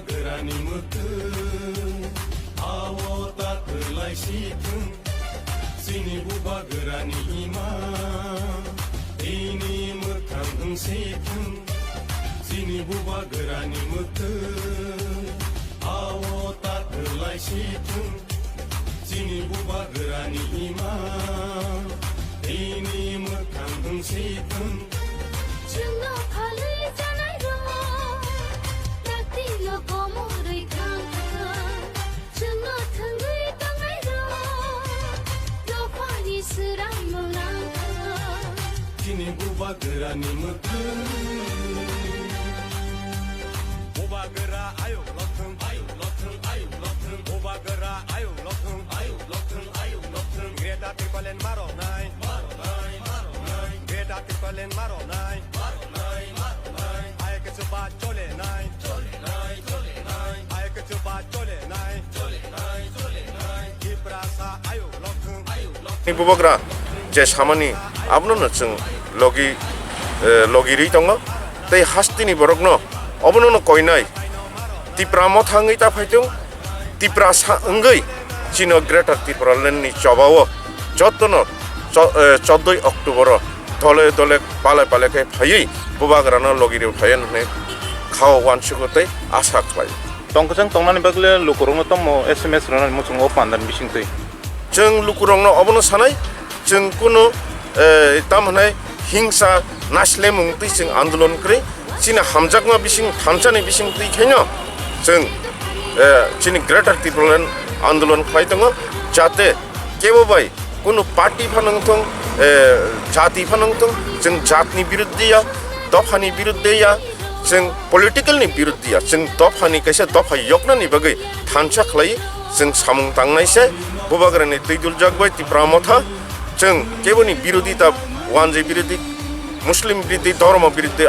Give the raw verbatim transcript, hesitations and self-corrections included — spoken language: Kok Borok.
Bubagrani mwkhwng, ao ta kwlai si thwng. Chini bubagrani ima, tini mwkhang wng si thwng. Chini bubagrani mwkhwng, ao ta kwlai si thwng. Chini bubagrani ima, tini mwkhang wng si thwng. Chwngno phalwi chanai rok, dakti no komorwi thang thang. Chwngno thwngwi tongnai rok, dophani swrang no lang thang. Chini bubagrani mwkhwng. Bubagra ayuk lothwng, ayuk lothwng, ayuk lothwng. Bubagra ayuk lothwng, ayuk lothwng, ayuk lothwng. Greater Tipraland maro nai, maro nai, maro nai. Greater Tipraland maro nai, maro nai, maro nai. Ayuk chuba chole nai, chole nai, chole nai. Ayuk chuba chole nai, chole nai, chole nai. Tiprasa ayuk lothwng, ayuk lothwng. Ni bubagra je samani abono no chwng logi, eh, logi ri tongo. Tei hasteni borokno obono no koinai. Tipra motha wngwi ta phaitung, Tiprasa wngwi chino Greater Tipraland ni chobao jotono cho-, eh, chodoi October o dole dole pale pale khe phaiwi bubagrano logi ri phaiya hwnwi khao uansugo tei asa khlai. Tongkwchang tongnani bagwi lukurokno tamo S M S rwnani muchungo o pandani bisingtwi. Chwng lukurokno obono sanai, chwng kunu, eh, tamo hwnai hingsa naislemung twi chwng andolon kwrwi, chini hamjakma bising thansani bising twi khaino chwng, eh, chini Greater Tipraland andolon khlai tongo, jate kebo bai kunu party phano wngthung, eh, jati phano wngthung, chwng jatni biruddhe ya, dophani biruddhe ya, chwng political ni biruddhe ya, chwng dophani kaisa dopha yoknani bagwi thansa khlai chwng samung tangnai se. Bubagrani twi duljak bai Tipra motha, chwng keboni birodhi ta, wanjwi birodhi, Muslim birodhi, dhormo birodhi,